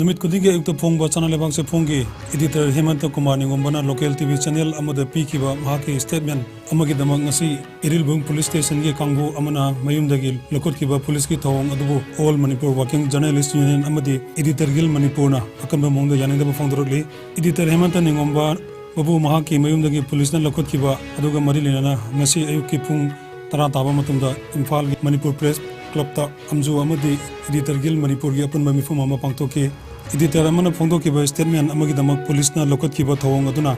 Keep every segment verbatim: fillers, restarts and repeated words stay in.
ꯅꯨꯃꯤꯠ ꯈꯨꯗꯤꯡꯒꯤ ꯑꯌꯨꯛꯇ ꯐꯣꯡꯕ ꯆꯠꯅ ꯂꯩꯕꯥꯛꯁꯦ ꯐꯣꯡꯒꯤ editor ꯍꯦꯃꯟꯇ Kumar ꯅꯤꯡꯉꯣꯝꯕꯅ local T V channel ꯑꯃꯗ ꯄꯤꯈꯤꯕ ꯃꯍꯥꯛꯀꯤ statement ꯑꯃꯒꯤꯗꯃꯛ ꯉꯁꯤ ꯏꯔꯤꯜꯕꯨꯡ police stationꯒꯤ ꯀꯥꯡꯕꯨ ꯑꯃꯅ ꯃꯌꯨꯝꯗꯒꯤ ꯂꯧꯈꯠꯈꯤꯕ policeꯀꯤ ꯊꯧꯑꯣꯡ ꯑꯗꯨꯕꯨ All Manipur Working Journalist Union ꯑꯃꯗꯤ Editor Guild ꯃꯅꯤꯄꯨꯔꯅ ꯑꯀꯟꯕ ꯃꯑꯣꯡꯗ ꯌꯥꯅꯤꯡꯗꯕ ꯐꯣꯡꯗꯣꯔꯛꯂꯤ꯫ Editor ꯍꯦꯃꯟꯇ ꯅꯤꯡꯉꯣꯝꯕ ꯃꯕꯨ ꯃꯍꯥꯛꯀꯤ ꯃꯌꯨꯝꯗꯒꯤ policeꯅ ꯂꯧꯈꯠꯈꯤꯕ ꯑꯗꯨꯒ ꯃꯔꯤ ꯂꯩꯅꯅ ꯉꯁꯤ ꯑꯌꯨꯛꯀꯤ ꯄꯨꯡ ꯇꯔꯥ ꯇꯥꯕ ꯃꯇꯝꯗ ꯏꯝꯐꯥꯜꯒꯤ ꯃꯅꯤꯄꯨꯔ Press Clubꯇ ꯑꯝꯖꯨ ꯑꯃꯗꯤ Editor Guild ꯃꯅꯤꯄꯨꯔꯒꯤ ꯑꯄꯨꯟꯕ ꯃꯤꯐꯝ ꯑꯃ ꯄꯥꯡꯊꯣꯛꯈꯤ꯫ Editor ꯑꯃꯅ ꯐꯣꯡꯗꯣꯛꯈꯤꯕ statement ꯑꯃꯒꯤꯗꯃꯛ policeꯅ ꯂꯧꯈꯠꯈꯤꯕ ꯊꯧꯑꯣꯡ ꯑꯗꯨꯅ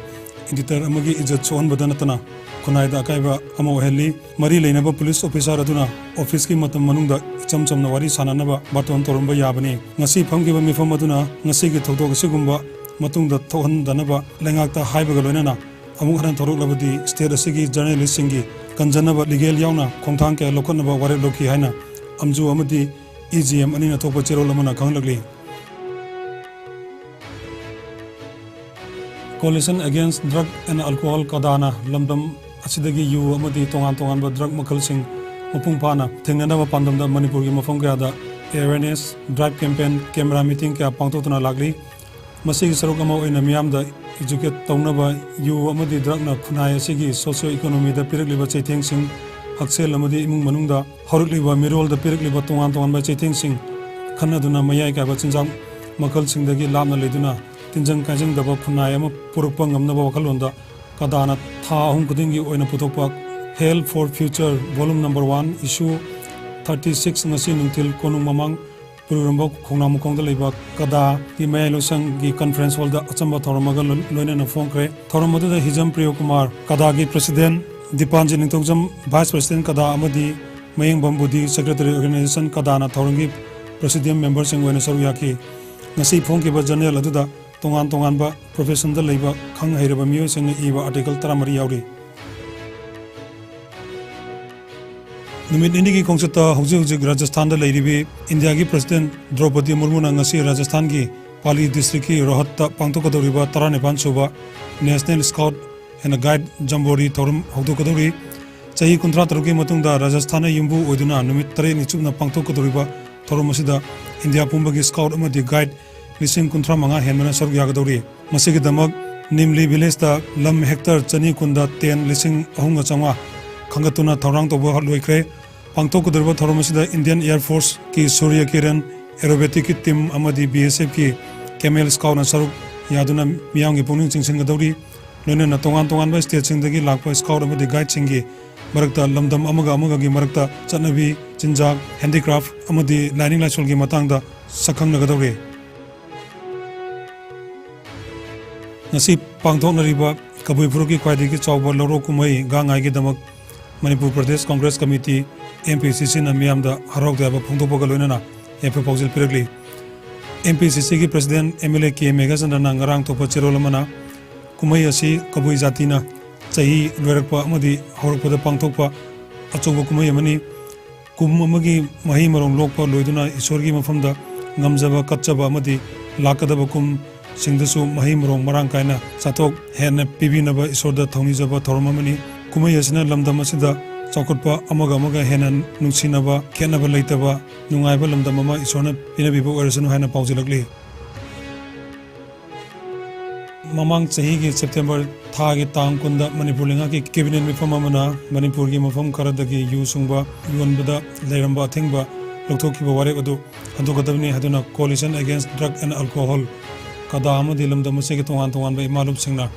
editor ꯑꯃꯒꯤ ꯏꯖꯠ ꯁꯣꯛꯍꯟꯕꯗ ꯅꯠꯇꯅ ꯈꯨꯟꯅꯥꯏꯗ ꯑꯀꯥꯏꯕ ꯑꯃ ꯑꯣꯏꯍꯜꯂꯤ꯫ ꯃꯔꯤ ꯂꯩꯅꯕ police officer ꯑꯗꯨꯅ officeꯀꯤ ꯃꯇꯝ ꯃꯅꯨꯡꯗ ꯏꯆꯝ ꯆꯝꯅ ꯋꯥꯔꯤ ꯁꯥꯟꯅꯅꯕ ꯕꯥꯔꯇꯣꯟ ꯇꯧꯔꯝꯕ ꯌꯥꯕꯅꯤ꯫ ꯉꯁꯤ ꯐꯝꯈꯤꯕ ꯃꯤꯐꯝ ꯑꯗꯨꯅ ꯉꯁꯤꯒꯤ ꯊꯧꯗꯣꯛ ꯑꯁꯤꯒꯨꯝꯕ ꯃꯇꯨꯡꯗ ꯊꯣꯛꯍꯟꯗꯅꯕ ꯂꯩꯉꯥꯛꯇ ꯍꯥꯏꯕꯒ ꯂꯣꯏꯅꯅ ꯑꯃꯨꯛ ꯍꯟꯅ ꯊꯣꯔꯛꯂꯕꯗꯤ state ꯑꯁꯤꯒꯤ journalistꯁꯤꯡꯒꯤ ꯀꯟꯖꯅꯕ legal ꯌꯥꯎꯅ ꯈꯣꯡꯊꯥꯡ ꯀꯌꯥ ꯂꯧꯈꯠꯅꯕ ꯋꯥꯔꯦꯞ ꯂꯧꯈꯤ ꯍꯥꯏꯅ ꯑꯝꯖꯨ ꯑꯃꯗꯤ EGM ꯑꯅꯤꯅ ꯊꯣꯛꯄ ꯆꯦꯔꯣꯜ ꯑꯃꯅ ꯈꯪꯍꯜꯂꯛꯂꯤ꯫ Coalition Against Drug and Alcohol ꯀꯗꯥꯅ ꯂꯝꯗꯝ ꯑꯁꯤꯗꯒꯤ ꯌꯨ ꯑꯃꯗꯤ ꯇꯣꯉꯥꯟ ꯇꯣꯉꯥꯟꯕ drug ꯃꯈꯜꯁꯤꯡ ꯃꯄꯨꯡ ꯐꯥꯅ ꯊꯤꯡꯅꯅꯕ ꯄꯥꯟꯗꯝꯗ ꯃꯅꯤꯄꯨꯔꯒꯤ ꯃꯐꯝ ꯀꯌꯥꯗ awareness drive campaign, camera meeting ꯀꯌꯥ ꯄꯥꯡꯊꯣꯛꯇꯨꯅ ꯂꯥꯛꯂꯤ꯫ ꯃꯁꯤꯒꯤ ꯁꯔꯨꯛ ꯑꯃ ꯑꯣꯏꯅ ꯃꯤꯌꯥꯝꯗ educate ꯇꯧꯅꯕ ꯌꯨ ꯑꯃꯗꯤ drugꯅ ꯈꯨꯟꯅꯥꯏ ꯑꯁꯤꯒꯤ socio economyꯗ ꯄꯤꯔꯛꯂꯤꯕ ꯆꯩꯊꯦꯡꯁꯤꯡ, ꯍꯛꯁꯦꯜ ꯑꯃꯗꯤ ꯏꯃꯨꯡ ꯃꯅꯨꯡꯗ ꯍꯧꯔꯛꯂꯤꯕ ꯃꯤꯔꯣꯜꯗ ꯄꯤꯔꯛꯂꯤꯕ ꯇꯣꯉꯥꯟ ꯇꯣꯉꯥꯟꯕ ꯆꯩꯊꯦꯡꯁꯤꯡ ꯈꯟꯅꯗꯨꯅ ꯃꯌꯥꯏ ꯀꯥꯏꯕ ꯆꯤꯟꯖꯥꯛ ꯃꯈꯜꯁꯤꯡꯗꯒꯤ ꯂꯥꯞꯅ ꯂꯩꯗꯨꯅ ꯇꯤꯟꯖꯪ ꯀꯥꯏꯖꯪꯗꯕ ꯈꯨꯟꯅꯥꯏ ꯑꯃ ꯄꯨꯔꯛꯄ ꯉꯝꯅꯕ ꯋꯥꯈꯜꯂꯣꯟꯗ ꯀꯗꯥꯅ ꯊꯥ ꯑꯍꯨꯝ ꯈꯨꯗꯤꯡꯒꯤ ꯑꯣꯏꯅ ꯄꯨꯊꯣꯛꯄ Health for Future Volume Number One, Issue thirty six ꯉꯁꯤ ꯅꯨꯡꯊꯤꯜ ꯀꯣꯅꯨꯡ ꯃꯃꯥꯡ ꯄꯨꯔꯨꯔꯝꯕ ꯈꯣꯡꯅꯥꯡ ꯃꯈꯣꯡꯗ ꯂꯩꯕ ꯀꯗꯥꯒꯤ ꯃꯌꯥꯏ ꯂꯣꯏꯁꯪꯒꯤ conference hallꯗ ꯑꯆꯝꯕ ꯊꯧꯔꯝ ꯑꯃꯒ ꯂꯣꯏ-, ꯂꯣꯏꯅꯅ ꯐꯣꯡꯈ꯭ꯔꯦ꯫ ꯊꯧꯔꯝ ꯑꯗꯨꯗ ꯍꯤꯖꯝ ꯄ꯭ꯔꯤꯌꯣ ꯀꯨꯃꯥꯔ, ꯀꯗꯥꯒꯤ president, ꯗꯤꯄꯥꯟꯖꯤꯠ ꯅꯤꯡꯊꯧꯖꯝ, vice president ꯀꯗꯥ ꯑꯃꯗꯤ ꯃꯌꯦꯡꯕꯝ ꯕꯨꯙꯤ, secretary organization ꯀꯗꯥꯅ ꯊꯧꯔꯝꯒꯤ presidium memberꯁꯤꯡ ꯑꯣꯏꯅ ꯁꯔꯨꯛ ꯌꯥꯈꯤ꯫ ꯉꯁꯤ ꯐꯣꯡꯈꯤꯕ journal ꯑꯗꯨꯗ ꯇꯣꯉꯥꯟ ꯇꯣꯉꯥꯟꯕ professionꯗ ꯂꯩꯕ ꯈꯪ ꯍꯩꯔꯕ ꯃꯤꯑꯣꯏꯁꯤꯡꯅ ꯏꯕ article ꯇꯔꯥꯃꯔꯤ ꯌꯥꯎꯔꯤ꯫ ꯅꯨꯃꯤꯠ ꯅꯤꯅꯤꯒꯤ ꯈꯣꯡꯆꯠꯇ ꯍꯧꯖꯤꯛ ꯍꯧꯖꯤꯛ ꯔꯥꯖꯁꯊꯥꯟꯗ ꯂꯩꯔꯤꯕꯤ ꯏꯟꯗꯤꯌꯥꯒꯤ president ꯗ꯭ꯔꯧꯄꯗꯤ ꯃꯨꯔꯃꯨꯅ ꯉꯁꯤ ꯔꯥꯖꯁꯊꯥꯟꯒꯤ ꯄꯥꯂꯤ districtꯀꯤ ꯔꯣꯍꯠꯇ ꯄꯥꯡꯊꯣꯛꯀꯗꯧꯔꯤꯕ ꯇꯔꯥꯅꯤꯄꯥꯟ ꯁꯨꯕ National Scout and Guide Jamboree ꯊꯧꯔꯝ ꯍꯧꯗꯣꯛꯀꯗꯧꯔꯤ꯫ ꯆꯍꯤ ꯀꯨꯟꯊ꯭ꯔꯥ ꯇꯔꯨꯛꯀꯤ ꯃꯇꯨꯡꯗ ꯔꯥꯖꯁꯊꯥꯟꯅ ꯌꯨꯝꯕꯨ ꯑꯣꯏꯗꯨꯅ ꯅꯨꯃꯤꯠ ꯇꯔꯦꯠꯅꯤ ꯆꯨꯞꯅ ꯄꯥꯡꯊꯣꯛꯀꯗꯧꯔꯤꯕ ꯊꯧꯔꯝ ꯑꯁꯤꯗ ꯏꯟꯗꯤꯌꯥ ꯄꯨꯝꯕꯒꯤ scout ꯑꯃꯗꯤ guide ꯂꯤꯁꯤꯡ ꯀꯨꯟꯊ꯭ꯔꯥ ꯃꯉꯥ ꯍꯦꯟꯕꯅ ꯁꯔꯨꯛ ꯌꯥꯒꯗꯧꯔꯤ꯫ ꯃꯁꯤꯒꯤꯗꯃꯛ ꯅꯤꯝꯂꯤ ꯚꯤꯂꯦꯖꯇ ꯂꯝ ꯍꯦꯛꯇꯔ ꯆꯅꯤ ꯀꯨꯟꯗ ꯇꯦꯟ ꯂꯤꯁꯤꯡ ꯑꯍꯨꯝꯒ ꯆꯥꯝꯃꯉꯥ ꯈꯟꯒꯠꯇꯨꯅ ꯊꯧꯔꯥꯡ ꯇꯧꯕ ꯂꯣꯏꯈ꯭ꯔꯦ꯫ ꯄꯥꯡꯊꯣꯛꯀꯗꯧꯔꯤꯕ ꯊꯧꯔꯝ ꯑꯁꯤꯗ ꯏꯟꯗꯤꯌꯟ ꯑꯦꯌꯔ ꯐꯣꯔꯁꯀꯤ ꯁꯨꯔ꯭ꯌ ꯀꯤꯔꯟ ꯑꯦꯔꯣꯕꯦꯇꯤꯛꯀꯤ ꯇꯤꯝ ꯑꯃꯗꯤ ꯕꯤ ꯑꯦꯁ ꯑꯦꯐꯀꯤ ꯀꯦꯃꯦꯜ ꯁ꯭ꯀꯥꯎꯠꯅ ꯁꯔꯨꯛ ꯌꯥꯗꯨꯅ ꯃꯤꯌꯥꯝꯒꯤ ꯄꯨꯛꯅꯤꯡ ꯆꯤꯡꯁꯤꯟꯒꯗꯧꯔꯤ꯫ ꯂꯣꯏꯅꯅ ꯇꯣꯉꯥꯟ ꯇꯣꯉꯥꯟꯕ ꯁ꯭ꯇꯦꯠꯁꯤꯡꯗꯒꯤ ꯂꯥꯛꯄ ꯁ꯭ꯀꯥꯎꯠ ꯑꯃꯗꯤ ꯒꯥꯏꯗꯁꯤꯡꯒꯤ ꯃꯔꯛꯇ ꯂꯝꯗꯝ ꯑꯃꯒ ꯑꯃꯒꯒꯤ ꯃꯔꯛꯇ ꯆꯠꯅꯕꯤ, ꯆꯤꯟꯖꯥꯛ, ꯍꯦꯟꯗꯤꯀ꯭ꯔꯥꯐ ꯑꯃꯗꯤ ꯂꯥꯏꯅꯤꯡ ꯂꯥꯏꯁꯣꯜꯒꯤ ꯃꯇꯥꯡꯗ ꯁꯛꯈꯪꯅꯒꯗꯧꯔꯤ꯫ ꯉꯁꯤ ꯄꯥꯡꯊꯣꯛꯅꯔꯤꯕ ꯀꯕꯨꯏ ꯐꯨꯔꯨꯞꯀꯤ ꯈ꯭ꯋꯥꯏꯗꯒꯤ ꯆꯥꯎꯕ ꯂꯧꯔꯣꯛ ꯀꯨꯝꯍꯩ ꯒꯥꯡ ꯉꯥꯏꯒꯤꯗꯃꯛ Manipur Pradesh Congress committee, M P C ꯁꯤꯅ ꯃꯤꯌꯥꯝꯗ ꯍꯔꯥꯎ ꯇꯌꯥꯝꯕ ꯐꯣꯡꯗꯣꯛꯄꯒ ꯂꯣꯏꯅꯅ ꯌꯥꯏꯐ ꯄꯥꯎꯖꯦꯜ ꯄꯤꯔꯛꯂꯤ꯫ ꯑꯦꯝ ꯄꯤ ꯁꯤ ꯁꯤꯒꯤ president M L A K ꯃꯦꯘꯆꯟꯗ꯭ꯔꯅ ꯉꯔꯥꯡ ꯊꯣꯛꯄ ꯆꯦꯔꯣꯜ ꯑꯃꯅ, ꯀꯨꯝꯍꯩ ꯑꯁꯤ ꯀꯕꯨꯏ ꯖꯥꯇꯤꯅ ꯆꯍꯤ ꯂꯣꯏꯔꯛꯄ ꯑꯃꯗꯤ ꯍꯧꯔꯛꯄꯗ ꯄꯥꯡꯊꯣꯛꯄ ꯑꯆꯧꯕ ꯀꯨꯝꯍꯩ ꯑꯃꯅꯤ꯫ ꯀꯨꯝ ꯑꯃꯒꯤ ꯃꯍꯩ ꯃꯔꯣꯡ ꯂꯣꯛꯄ ꯂꯣꯏꯗꯨꯅ ꯏꯁꯣꯔꯒꯤ ꯃꯐꯝꯗ ꯉꯝꯖꯕ, ꯀꯠꯆꯕ ꯑꯃꯗꯤ ꯂꯥꯛꯀꯗꯕ ꯀꯨꯝꯁꯤꯡꯗꯁꯨ ꯃꯍꯩ ꯃꯔꯣꯡ ꯃꯔꯥꯡ ꯀꯥꯏꯅ ꯆꯥꯊꯣꯛ ꯍꯦꯟꯅ ꯄꯤꯕꯤꯅꯕ ꯏꯁꯣꯔꯗ ꯊꯧꯅꯤꯖꯕ ꯊꯧꯔꯝ ꯑꯃꯅꯤ꯫ ꯀꯨꯝꯍꯩ ꯑꯁꯤꯅ ꯂꯝꯗꯝ ꯑꯁꯤꯗ ꯆꯥꯎꯈꯠꯄ, ꯑꯃꯒ ꯑꯃꯒ ꯍꯦꯟꯅ ꯅꯨꯡꯁꯤꯅꯕ, ꯈꯦꯠꯅꯕ ꯂꯩꯇꯕ, ꯅꯨꯡꯉꯥꯏꯕ ꯂꯝꯗꯝ ꯑꯃ ꯏꯁꯣꯔꯅ ꯄꯤꯅꯕꯤꯕ ꯑꯣꯏꯔꯁꯅꯨ ꯍꯥꯏꯅ ꯄꯥꯎꯖꯦꯜꯂꯛꯂꯤ꯫ ꯃꯃꯥꯡ ꯆꯍꯤꯒꯤ ꯁꯦꯞꯇꯦꯝꯕꯔ ꯊꯥꯒꯤ ꯇꯥꯡ ꯀꯨꯟꯗ ꯃꯅꯤꯄꯨꯔ ꯂꯩꯉꯥꯛꯀꯤ ꯀꯦꯕꯤꯅꯦꯠ ꯃꯤꯐꯝ ꯑꯃꯅ ꯃꯅꯤꯄꯨꯔꯒꯤ ꯃꯐꯝ ꯈꯔꯗꯒꯤ ꯌꯨ ꯁꯨꯡꯕ ꯌꯣꯟꯕꯗ ꯂꯩꯔꯝꯕ ꯑꯊꯤꯡꯕ ꯂꯧꯊꯣꯛꯈꯤꯕ ꯋꯥꯔꯦꯞ ꯑꯗꯨ ꯍꯟꯗꯣꯛꯀꯗꯕꯅꯤ ꯍꯥꯏꯗꯨꯅ Coalition Against Drug and Alcohol, ꯀꯗꯥ ꯑꯃꯗꯤ ꯂꯝꯗꯝ ꯑꯁꯤꯒꯤ ꯇꯣꯉꯥꯟ ꯇꯣꯉꯥꯟꯕ ꯏꯃꯥ ꯂꯨꯞꯁꯤꯡꯅ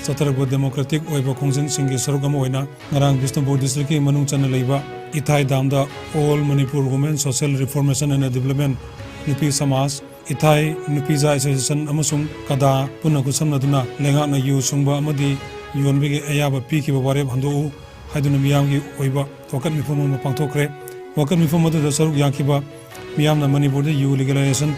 ꯆꯠꯊꯔꯛꯄ ꯗꯦꯃꯣꯀ꯭ꯔꯦꯇꯤꯛ ꯑꯣꯏꯕ ꯈꯣꯡꯖꯪꯁꯤꯡꯒꯤ ꯁꯔꯨꯛ ꯑꯃ ꯑꯣꯏꯅ ꯉꯔꯥꯡ ꯕꯤꯁꯅꯨꯄꯨꯔ ꯗꯤꯁꯇ꯭ꯔꯤꯛꯀꯤ ꯃꯅꯨꯡ ꯆꯟꯅ ꯂꯩꯕ ꯏꯊꯥꯏ ꯗꯥꯝꯗ All Manipur Women Social Reformation and Development, ꯅꯨꯄꯤ ꯁꯃꯥꯖ, ꯏꯊꯥꯏ ꯅꯨꯄꯤꯖꯥ ꯑꯦꯁꯣꯁꯤꯌꯦꯁꯟ ꯑꯃꯁꯨꯡ ꯀꯗꯥ ꯄꯨꯟꯅ ꯈꯨꯠꯁꯝꯅꯗꯨꯅ ꯂꯩꯉꯥꯛꯅ ꯌꯨ ꯁꯨꯡꯕ ꯑꯃꯗꯤ ꯌꯣꯟꯕꯒꯤ ꯑꯌꯥꯕ ꯄꯤꯈꯤꯕ ꯋꯥꯔꯦꯞ ꯍꯟꯗꯣꯛꯎ ꯍꯥꯏꯗꯨꯅ ꯃꯤꯌꯥꯝꯒꯤ ꯑꯣꯏꯕ ꯋꯥꯀꯠ ꯃꯤꯐꯝ ꯑꯃ ꯄꯥꯡꯊꯣꯛꯈ꯭ꯔꯦ꯫ ꯋꯥꯀꯠ ꯃꯤꯐꯝ ꯑꯗꯨꯗ ꯁꯔꯨꯛ ꯌꯥꯈꯤꯕ ꯃꯤꯌꯥꯝꯅ ꯃꯅꯤꯄꯨꯔꯗ ꯌꯨ ꯂꯤꯒꯦꯂꯥꯏꯖꯦꯁꯟ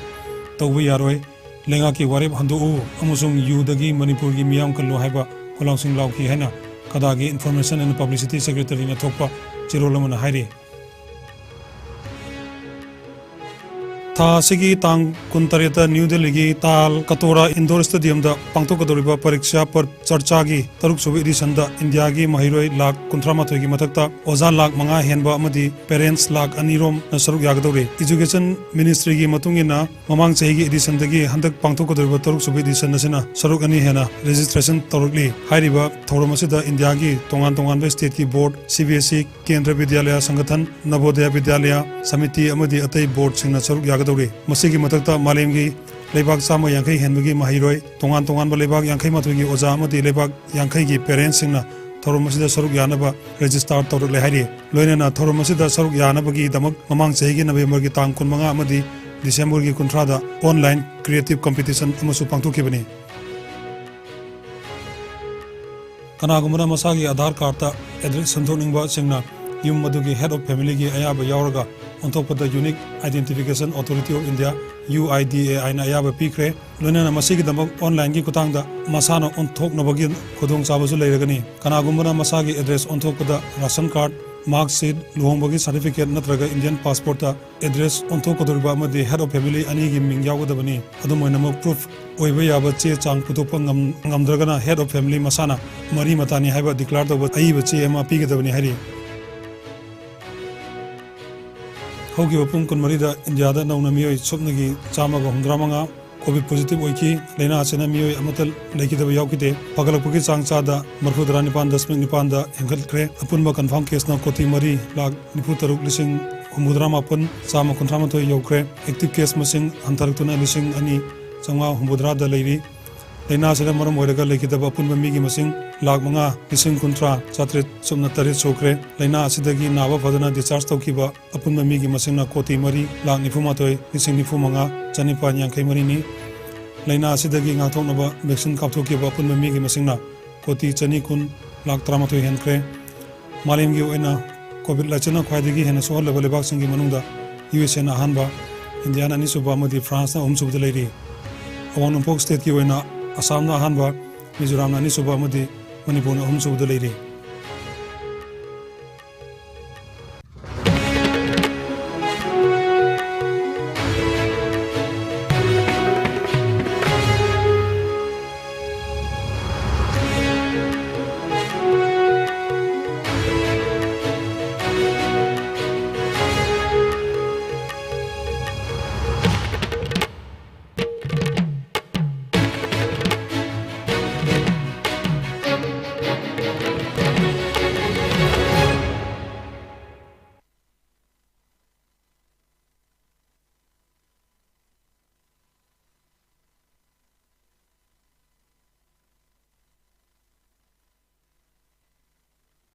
ꯇꯧꯕ ꯌꯥꯔꯣꯏ, ꯂꯩꯉꯥꯛꯀꯤ ꯋꯥꯔꯦꯞ ꯍꯟꯗꯣꯛꯎ ꯑꯃꯁꯨꯡ ꯌꯨꯗꯒꯤ ꯃꯅꯤꯄꯨꯔꯒꯤ ꯃꯤꯌꯥꯝ ꯀꯜꯂꯨ ꯍꯥꯏꯕ ꯈꯣꯜꯂꯥꯎꯁꯤꯡ ꯂꯥꯎꯈꯤ ꯍꯥꯏꯅ ꯀꯗꯥꯒꯤ ꯏꯟꯐꯣꯔꯃꯦꯁꯟ ꯑꯦꯟ ꯄꯕ꯭ꯂꯤꯁꯤꯇꯤ ꯁꯦꯀ꯭ꯔꯦꯇꯔꯤꯅ ꯊꯣꯛꯄ ꯆꯦꯔꯣꯜ ꯑꯃꯅ ꯍꯥꯏꯔꯤ꯫ ꯊꯥ ꯑꯁꯤꯒꯤ ꯇꯥꯡ ꯀꯨꯟꯇꯔꯦꯠꯇ ꯅ꯭ꯌꯨ ꯗꯦꯜꯂꯤꯒꯤ ꯇꯥꯜ ꯀꯇꯣꯔꯥ ꯏꯟꯗꯣꯔ ꯁ꯭ꯇꯦꯗꯤꯌꯝꯗ ꯄꯥꯡꯊꯣꯛꯀꯗꯧꯔꯤꯕ ꯄꯔꯤꯛꯁꯥ ꯄꯔ ꯆꯔꯆꯥꯒꯤ ꯇꯔꯨꯛꯁꯨꯕ ꯏꯗꯤꯁꯟꯗ ꯏꯟꯗꯤꯌꯥꯒꯤ ꯃꯍꯩꯔꯣꯏ ꯂꯥꯈ ꯀꯨꯟꯊ꯭ꯔꯥ ꯃꯥꯊꯣꯏꯒꯤ ꯃꯊꯛꯇ ꯑꯣꯖꯥ ꯂꯥꯈ ꯃꯉꯥ ꯍꯦꯟꯕ ꯑꯃꯗꯤ ꯄꯦꯔꯦꯟꯠꯁ ꯂꯥꯈ ꯑꯅꯤ ꯔꯣꯝꯅ ꯁꯔꯨꯛ ꯌꯥꯒꯗꯧꯔꯤ꯫ ꯏꯖꯨꯀꯦꯁꯟ ꯃꯤꯅꯤꯁꯇ꯭ꯔꯤꯒꯤ ꯃꯇꯨꯡ ꯏꯟꯅ, ꯃꯃꯥꯡ ꯆꯍꯤꯒꯤ ꯏꯗꯤꯁꯟꯗꯒꯤ ꯍꯟꯗꯛ ꯄꯥꯡꯊꯣꯛꯀꯗꯧꯔꯤꯕ ꯇꯔꯨꯛꯁꯨꯕ ꯏꯗꯤꯁꯟ ꯑꯁꯤꯅ ꯁꯔꯨꯛ ꯑꯅꯤ ꯍꯦꯟꯅ ꯔꯦꯖꯤꯁꯇ꯭ꯔꯦꯁꯟ ꯇꯧꯔꯛꯂꯤ꯫ ꯍꯥꯏꯔꯤꯕ ꯊꯧꯔꯝ ꯑꯁꯤꯗ ꯏꯟꯗꯤꯌꯥꯒꯤ ꯇꯣꯉꯥꯟ ꯇꯣꯉꯥꯟꯕ ꯁ꯭ꯇꯦꯠꯀꯤ ꯕꯣꯔꯗ, ꯁꯤ ꯕꯤ ꯑꯦꯁ ꯏ, ꯀꯦꯟꯗ꯭ꯔ ꯕꯤꯗ꯭ꯌꯥꯂꯌꯥ ꯁꯪꯒꯊꯟ, ꯅꯕꯣꯗꯌꯥ ꯕꯤꯗ꯭ꯌꯥꯂꯌꯥ ꯁꯃꯤꯇꯤ ꯑꯃꯗꯤ ꯑꯇꯩ ꯕꯣꯔꯗꯁꯤꯡꯅ ꯁꯔꯨꯛ ꯌꯥꯒꯗꯧꯔꯤ꯫ ꯃꯁꯤꯒꯤ ꯃꯊꯛꯇ ꯃꯥꯂꯦꯝꯒꯤ ꯂꯩꯕꯥꯛ ꯆꯥꯝꯃ ꯌꯥꯡꯈꯩ ꯍꯦꯟꯕꯒꯤ ꯃꯍꯩꯔꯣꯏ, ꯇꯣꯉꯥꯟ ꯇꯣꯉꯥꯟꯕ ꯂꯩꯕꯥꯛ ꯌꯥꯡꯈꯩ ꯃꯥꯊꯣꯏꯒꯤ ꯑꯣꯖꯥ ꯑꯃꯗꯤ ꯂꯩꯕꯥꯛ ꯌꯥꯡꯈꯩꯒꯤ ꯄꯦꯔꯦꯟꯠꯁꯤꯡꯅ ꯊꯧꯔꯝ ꯑꯁꯤꯗ ꯁꯔꯨꯛ ꯌꯥꯅꯕ ꯔꯦꯖꯤꯁꯇꯥꯔ ꯇꯧꯔꯛꯂꯦ ꯍꯥꯏꯔꯤ꯫ ꯂꯣꯏꯅꯅ ꯊꯧꯔꯝ ꯑꯁꯤꯗ ꯁꯔꯨꯛ ꯌꯥꯅꯕꯒꯤꯗꯃꯛ ꯃꯃꯥꯡ ꯆꯍꯤꯒꯤ ꯅꯕꯦꯝꯕꯔꯒꯤ ꯇꯥꯡ ꯀꯨꯟꯃꯉꯥ ꯑꯃꯗꯤ ꯗꯤꯁꯦꯝꯕꯔꯒꯤ ꯀꯨꯟꯊ꯭ꯔꯥꯗ ꯑꯣꯟꯂꯥꯏꯟ ꯀ꯭ꯔꯤꯌꯦꯇꯤꯚ ꯀꯝꯄꯤꯇꯤꯁꯟ ꯑꯃꯁꯨ ꯄꯥꯡꯊꯣꯛꯈꯤꯕꯅꯤ꯫ ꯀꯅꯥꯒꯨꯝꯕꯅ ꯃꯁꯥꯒꯤ ꯑꯥꯙꯥꯔ ꯀꯥꯔꯗꯇ ꯑꯦꯗ꯭ꯔꯦꯁ ꯑꯣꯟꯊꯣꯛꯅꯤꯡꯕꯁꯤꯡꯅ ꯌꯨꯝ ꯑꯗꯨꯒꯤ ꯍꯦꯗ ꯑꯣꯐ ꯐꯦꯃꯤꯂꯤꯒꯤ ꯑꯌꯥꯕ ꯌꯥꯎꯔꯒ ꯑꯣꯟꯊꯣꯛꯄꯗ unique identification authority of India, U I D A ꯑꯥꯏꯅ ꯑꯌꯥꯕ ꯄꯤꯈ꯭ꯔꯦ꯫ ꯂꯣꯏꯅꯅ ꯃꯁꯤꯒꯤꯗꯃꯛ ꯑꯣꯟꯂꯥꯏꯟꯒꯤ ꯈꯨꯠꯊꯥꯡꯗ ꯃꯁꯥꯅ ꯑꯣꯟꯊꯣꯛꯅꯕꯒꯤ ꯈꯨꯗꯣꯡꯆꯥꯕꯁꯨ ꯂꯩꯔꯒꯅꯤ꯫ ꯀꯅꯥꯒꯨꯝꯕꯅ ꯃꯁꯥꯒꯤ ꯑꯦꯗ꯭ꯔꯦꯁ ꯑꯣꯟꯊꯣꯛꯄꯗ ꯔꯥꯁꯟ ꯀꯥꯔꯗ, ꯃꯥꯔꯛ ꯁꯤꯠ, ꯂꯨꯍꯣꯡꯕꯒꯤ ꯁꯥꯔꯇꯤꯐꯤꯀꯦꯠ ꯅꯠꯇ꯭ꯔꯒ ꯏꯟꯗꯤꯌꯟ ꯄꯥꯁꯄꯣꯔꯠꯇ ꯑꯦꯗ꯭ꯔꯦꯁ ꯑꯣꯟꯊꯣꯛꯀꯗꯧꯔꯤꯕ ꯑꯃꯗꯤ ꯍꯦꯗ ꯑꯣꯐ ꯐꯦꯃꯤꯂꯤ ꯑꯅꯤꯒꯤ ꯃꯤꯡ ꯌꯥꯎꯒꯗꯕꯅꯤ꯫ ꯑꯗꯨꯝ ꯑꯣꯏꯅꯃꯛ, ꯄ꯭ꯔꯨꯐ ꯑꯣꯏꯕ ꯌꯥꯕ ꯆꯦ ꯆꯥꯡ ꯄꯨꯊꯣꯛꯄ ꯉꯝ-, ꯉꯝꯗ꯭ꯔꯒꯅ ꯍꯦꯗ ꯑꯣꯐ ꯐꯦꯃꯤꯂꯤ ꯃꯁꯥꯅ ꯃꯔꯤ ꯃꯇꯥꯅꯤ ꯍꯥꯏꯕ ꯗꯤꯀ꯭ꯂꯦꯌꯔ ꯇꯧꯕ ꯑꯏꯕ ꯆꯦ ꯑꯃ ꯄꯤꯒꯗꯕꯅꯤ ꯍꯥꯏꯔꯤ꯫ ꯍꯧꯈꯤꯕ ꯄꯨꯡ ꯀꯨꯟꯃꯔꯤꯗ ꯏꯟꯗꯤꯌꯥꯗ ꯅꯧꯅ ꯃꯤꯑꯣꯏ ꯁꯨꯞꯅꯒꯤ ꯆꯥꯝꯃꯒ ꯍꯨꯝꯗ꯭ꯔꯥ ꯃꯉꯥ ꯀꯣꯚꯤꯗ ꯄꯣꯖꯤꯇꯤꯚ ꯑꯣꯏꯈꯤ꯫ ꯂꯥꯏꯅꯥ ꯑꯁꯤꯅ ꯃꯤꯑꯣꯏ ꯑꯃꯠꯇ ꯂꯩꯈꯤꯗꯕ ꯌꯥꯎꯈꯤꯗꯦ꯫ ꯐꯒꯠꯂꯛꯄꯒꯤ ꯆꯥꯡ ꯆꯥꯗ ꯃꯔꯤꯐꯨꯇꯔꯥ ꯅꯤꯄꯥꯟ ꯗꯁꯃꯤꯛ ꯅꯤꯄꯥꯟꯗ ꯍꯦꯟꯒꯠꯈ꯭ꯔꯦ꯫ ꯑꯄꯨꯟꯕ ꯀꯟꯐꯥꯔꯝ ꯀꯦꯁꯅ ꯀꯣꯇꯤ ꯃꯔꯤ ꯂꯥꯈ ꯅꯤꯐꯨ ꯇꯔꯨꯛ ꯂꯤꯁꯤꯡ ꯍꯨꯝꯐꯨꯇꯔꯥ ꯃꯥꯄꯟ ꯆꯥꯝꯃ ꯀꯨꯟꯊ꯭ꯔꯥ ꯃꯥꯊꯣꯏ ꯌꯧꯈ꯭ꯔꯦ꯫ ꯑꯦꯛꯇꯤꯚ ꯀꯦꯁ ꯃꯁꯤꯡ ꯍꯟꯊꯔꯛꯇꯨꯅ ꯂꯤꯁꯤꯡ ꯑꯅꯤ ꯆꯥꯝꯃꯉꯥ ꯍꯨꯝꯐꯨꯇꯔꯥꯗ ꯂꯩꯔꯤ꯫ ꯂꯥꯏꯅꯥ ꯑꯁꯤꯅ ꯃꯔꯝ ꯑꯣꯏꯔꯒ ꯂꯩꯈꯤꯗꯕ ꯑꯄꯨꯟꯕ ꯃꯤꯒꯤ ꯃꯁꯤꯡ ꯂꯥꯈ ꯃꯉꯥ ꯂꯤꯁꯤꯡ ꯀꯨꯟꯊ꯭ꯔꯥ ꯆꯥꯇ꯭ꯔꯦꯠ ꯁꯨꯞꯅ ꯇꯔꯦꯠ ꯁꯨꯈ꯭ꯔꯦ꯫ ꯂꯥꯏꯅꯥ ꯑꯁꯤꯗꯒꯤ ꯅꯥꯕ ꯐꯗꯨꯅ ꯗꯤꯁꯆꯥꯔꯖ ꯇꯧꯈꯤꯕ ꯑꯄꯨꯟꯕ ꯃꯤꯒꯤ ꯃꯁꯤꯡꯅ ꯀꯣꯇꯤ ꯃꯔꯤ ꯂꯥꯈ ꯅꯤꯐꯨꯃꯥꯊꯣꯏ ꯂꯤꯁꯤꯡ ꯅꯤꯐꯨꯃꯉꯥ ꯆꯅꯤꯄꯥꯟ ꯌꯥꯡꯈꯩ ꯃꯔꯤꯅꯤ꯫ ꯂꯥꯏꯅꯥ ꯑꯁꯤꯗꯒꯤ ꯉꯥꯛꯊꯣꯛꯅꯕ ꯚꯦꯛꯁꯤꯟ ꯀꯥꯞꯊꯣꯛꯈꯤꯕ ꯑꯄꯨꯟꯕ ꯃꯤꯒꯤ ꯃꯁꯤꯡꯅ ꯀꯣꯇꯤ ꯆꯅꯤ ꯀꯨꯟ ꯂꯥꯈ ꯇꯔꯥꯃꯥꯊꯣꯏ ꯍꯦꯟꯈ꯭ꯔꯦ꯫ ꯃꯥꯂꯦꯝꯒꯤ ꯑꯣꯏꯅ ꯀꯣꯚꯤꯗ ꯂꯥꯏꯆꯠꯅ ꯈ꯭ꯋꯥꯏꯗꯒꯤ ꯍꯦꯟꯅ ꯁꯣꯛꯍꯜꯂꯕ ꯂꯩꯕꯥꯛꯁꯤꯡꯒꯤ ꯃꯅꯨꯡꯗ ꯌꯨ ꯑꯦꯁ ꯑꯦꯅ ꯑꯍꯥꯟꯕ, ꯏꯟꯗꯤꯌꯥꯅ ꯑꯅꯤꯁꯨꯕ ꯑꯃꯗꯤ ꯐ꯭ꯔꯥꯟꯁꯅ ꯑꯍꯨꯝꯁꯨꯕꯗ ꯂꯩꯔꯤ꯫ ꯑꯋꯥꯡ ꯅꯣꯡꯄꯣꯛ ꯁ꯭ꯇꯦꯠꯀꯤ ꯑꯣꯏꯅ ꯑꯁꯥꯝꯅ ꯑꯍꯥꯟꯕ, ꯃꯤꯖꯣꯔꯥꯝꯅ ꯑꯅꯤꯁꯨꯕ ꯑꯃꯗꯤ ꯃꯅꯤꯄꯨꯔꯅ ꯑꯍꯨꯝꯁꯨꯕꯗ ꯂꯩꯔꯤ꯫